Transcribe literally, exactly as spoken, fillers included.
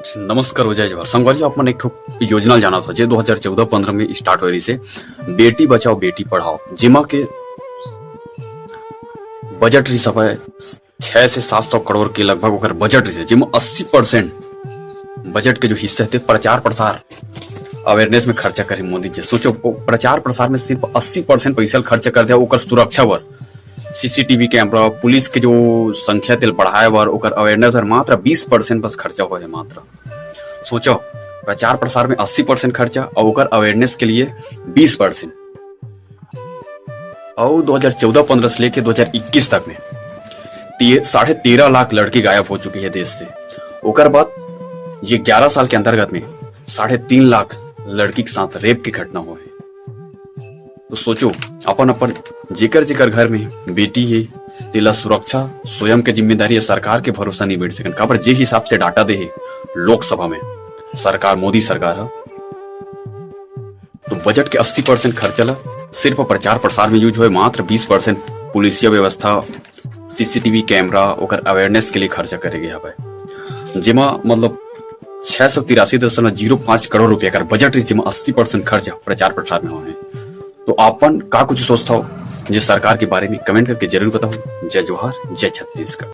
नमस्कार, जय जोहार। संगवारी, आप मन एक ठो योजना ल जानत हो, जे दो हज़ार चौदह पन्द्रह में स्टार्ट होए रहिसे, बेटी बचाओ बेटी पढ़ाओ, जेमा के बजट रहिस हवय छह से सात सौ करोड़ के लगभग ओकर बजट रहिसे, जेमा अस्सी परसेंट बजट के जो हिस्सा हे, ते प्रचार प्रसार, अवेयरनेस में खर्चा करे मोदी जी। सोचो, वो प्रचार प्रसार में सिर्फ अस्सी परसेंट पैसा ल खर्चा कर दिया, ओकर सुरक्षा बर, सीसीटीवी कैमरा, पुलिस के जो संख्या तेल बढ़ाए बर, ओकर अवेयरनेस बर मात्र बीस परसेंट बस खर्चा होए हे मात्र। सोचो, प्रचार प्रसार में अस्सी परसेंट खर्चा और ओकर अवेयरनेस के लिए बीस परसेंट। और दो हज़ार चौदह पन्द्रह से लेके दो हज़ार इक्कीस तक में ते-, साढ़े तेरह लाख लड़की गायब हो चुकी है देश से। ओकर बाद ये ग्यारह साल के अंतर्गत में साढ़े तीन लाख लड़की के साथ रेप की घटना हुई है। तो सोचो, अपन अपन जेकर जेकर घर में बेटी हे, तेला सुरक्षा स्वयं के जिम्मेदारी हे, सरकार के भरोसा नहीं बैठ सकन। काबर जे हिसाब से डाटा दे हे लोकसभा में सरकार, मोदी सरकार ह, तो बजट के अस्सी परसेंट खर्चा ला सिर्फ प्रचार प्रसार में यूज होए, मात्र बीस परसेंट पुलिसिया व्यवस्था, सीसीटीवी कैमरा, ओकर अवेयरनेस के लिए खर्चा करे गए हवय, जेमा मतलब छह सौ तिरासी दशमलव जीरो पाँच करोड़ रुपया कर बजट रहिस, जेमा अस्सी परसेंट खर्च प्रचार प्रसार में होए हे। तो आपन का कुछ सोचथव जे सरकार के बारे में, कमेंट करके जरूर बताओ। जय जोहार, जय छत्तीसगढ़।